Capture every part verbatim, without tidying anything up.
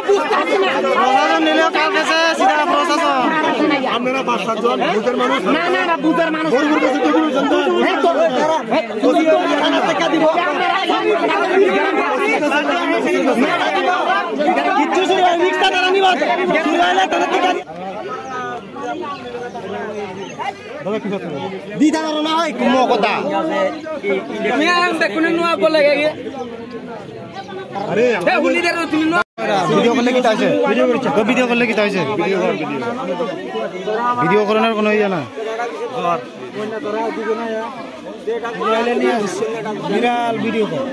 প্রশাসন নিলেও কার কাছে? সিধা প্রশাসন। আপনারা পাঁচ সাতজন বুথের মানুষ। না, না, না, বুথের মানুষ। ভোর ভোর কাছে টেবিল হয়েছেন তো? হ্যাঁ, তো, হ্যাঁ, তো, কিচ্ছু শুরু হয়, রিক্সা তারা নিব। শুরু হলে তারা টিকা দি- Di tang aro na hoi kumo kota. Miya ang ta kuno nua bola gaya. আরে, এ, হুনি দে রে, তুমি ন- Video করলে কি তাইছে? Video করলে কি তাইছে? Video করার কোনো ইয়ে না। বিরাট video কর।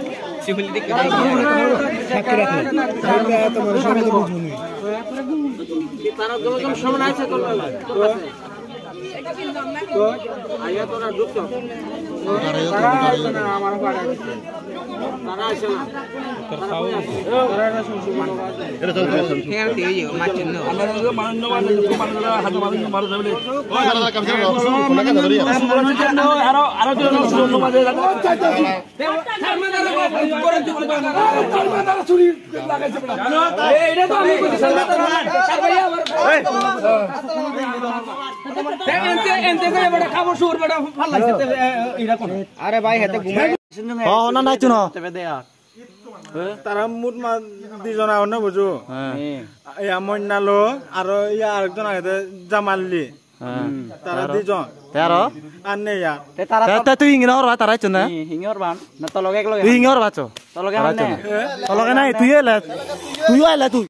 সাক্ষী রাখো। এটা তোমার সবাই তো বুঝবো না। তারা দশজন সমান আছে তো লাগে। তো, আইয়া তোরা ঢুকছো। তারা আইছে না, আমার পাড়া আইছে। তারা আইছে না। আরো, আরো জন আরে ভাই, হেতে ঘুমাই। ও, না, নাই, শুনো। তারা মুঠ মা দুইজন আওয়ার না বুঝো। হ্যাঁ। ইয়া মন্নালো, আরো ইয়া আরেকজন আগে দে, জামাল্লি। হ্যাঁ। তারা দুইজন। তেরো? আর নেই ইয়া। তে তারা তে, তে তুই ইংরা হরবা, তারা আইছো না? হি-, হিঙে হরবান। না, তলগে এক লগে তুই হিঙে হরবা আছো? তলগে তারা হান নে। আইছো না? তলগে নাই, তুই এলে। তুইও এলে তুই।